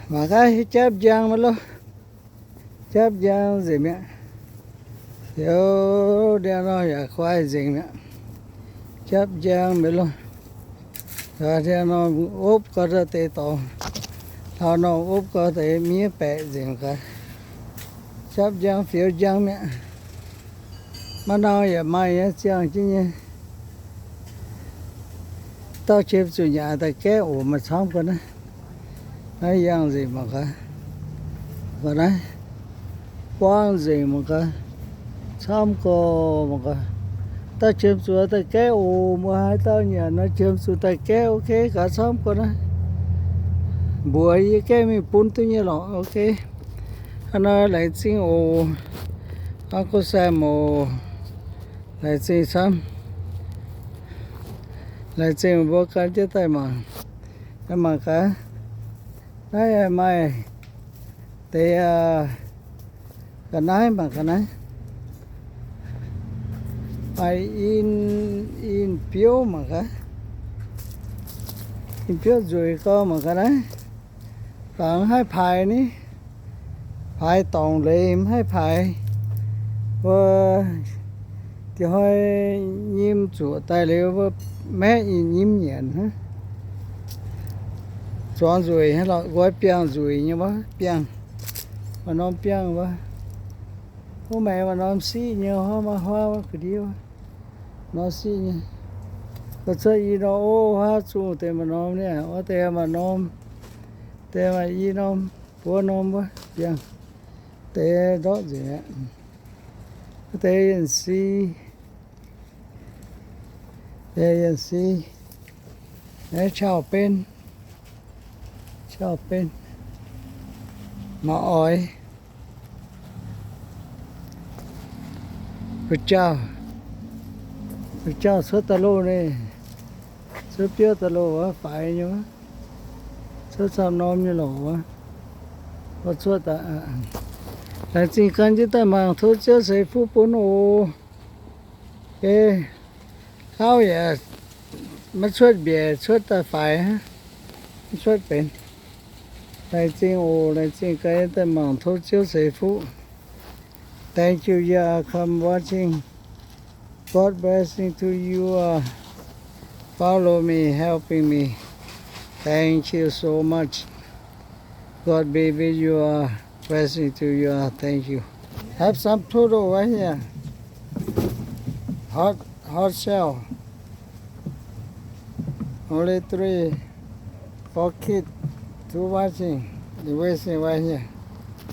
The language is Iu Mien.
Mangc gaax, japv njang maiv loh. Japv njang nzengc mi'aqv. Youz, ndiangx-nor yaac guai nzengc mi'aqv. Japv njang maiv loh. Ndiangx-nor opv gau deix dorngx. Hlauv-nor opv gau deix miev baeqc nzengc gaax. Japv njang fioux njang mi'aqv. Maiv nau yaac maaih nyei, ziangh jienv nyei. Dauh qiemx zuqc nyanc daaih gaeqv oc, maaih camv gau naaiv. Naaiv yangh nzengc mangc gaax. Ga'naaiv buangv nzengc mangc gaax. Camv gau mangc gaax. Dauh qiemx zuqc daaih gaeqv oc, mbuo haaix dauh nyanc nor qiemx zuqc daaih gaeqv, ok, gaax camv gau naaiv. Mbuox yie gaeqv mingh bun duqv nyei lorqc, ok. Hnangv naaiv laengz zingh oc. Uncle Sam oc. Laengz zingh camv. Laengz zingh mbuo gan jienv daaih mangc. Mangc gaax. Naaiv maaih deix ga'naaiv mangc gaax naaiv. Maaih in, in biouv mangc gaax. In biouv nzueic gau mangc gaax naaiv. Dangx haih paaix ni, paaix dorngc leiz mv haih paaix. Mbuo diex hnoi nyim zuoqc daaih liuz, mbuo maeqv nyim nyanc hnangv. Zuangx nzueic hnangv lorqc, nqoi biangh nzueic nyei wuov, biangh, maaih norm biangh wuov. Wuov maengx maaih norm siqv nyei, huaav maaih huaav wuov ga'ndiev wuov. Norm siqv nyei. Ga'cuotv i norm ov, huaav zungh deix maaih norm niaa, wuov deix maaih norm, deix maaih i norm, buov norm wuov biangh. Deix ndortv nzengc aqv. Wuov deix yienh si, deix yienh si, naaiv qauv-benv, qauv-benv, mangc oix. Fu'jauh, fu'jauh cuotv da'lov ni, cuotv biouv da'lov wuov, faix nyei wuov, cuotv camv norm nyei lorqc wuov. Mbuo cuotv daaih, laengz zingh gan jienv daaih mangc, tov Ziouv ceix fuqv bun oc. Hlauv yaac maiv cuotv mbiaec, cuotv daaih faix hnangv, mv cuotv benx. Laengz zingh oc, laengz zingh gan jienv daaih mangc, tov Ziouv ceix fuqv. Thank you, you are come watching. God blessing to you, uh, follow me, helping me. Thank you so much. God be with you, uh, blessing to you, uh, thank you. Have some turtle right here. Hot, hot shell. Only three, four kids, two watching. They waiting right here.